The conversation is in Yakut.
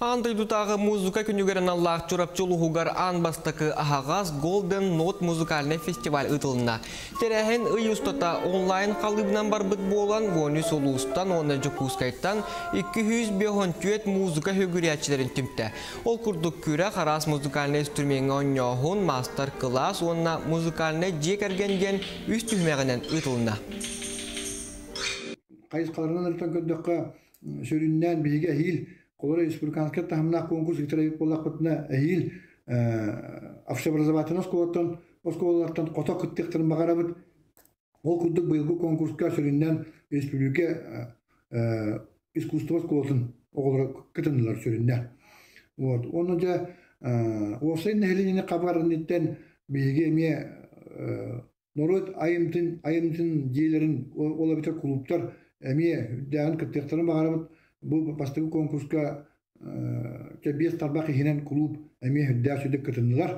Аан дойдутааҕы музыка күнүгэр аналлаах Чурапчы улууһугар аан бастакы аһаҕас Golden Note музыкальнай фестиваль ыытылынна. Тэрээһин ый устата онлайн халыыбынан барбыт буолан, 13 улуустан уонна Дьокуускайтан 254 музыка хөгүрээччилэрин түмтэ. Ол курдук күрэх араас музыкальнай инструмеҥҥа оонньооһун, маастар-кылаас уонна музыкальнай дьиэ кэргэн диэн үс түһүмэҕинэн ыытылынна. Хайысхаларынан ырытан көрдөххө, сүрүннээн биһиги эһиил Холобура, республиканскай таһымнаах конкурс ыытар эбит буоллахпытына, эһиил общеобразовательнай оскуолаттан оскуолалартан хото кыттыахтарын баҕарабыт. Ол курдук быйылгы конкурска сүрүннээн республика искусство оскуолатын оҕолоро кытыннылар сүрүннээн. Вот. Уонна дьэ уопсай нэһилиэнньэни хабар инниттэн биһиги эмиэ норуот айымтын айымтын дьиэлэрин ол эбэтэр кулууптар эмиэ үрдээҕин кыттыахтарын баҕарабыт. Бу бастакы конкурска 5 тарбах иһинэн кулууп эмиэ үрдээх сүдүк кытыннылар.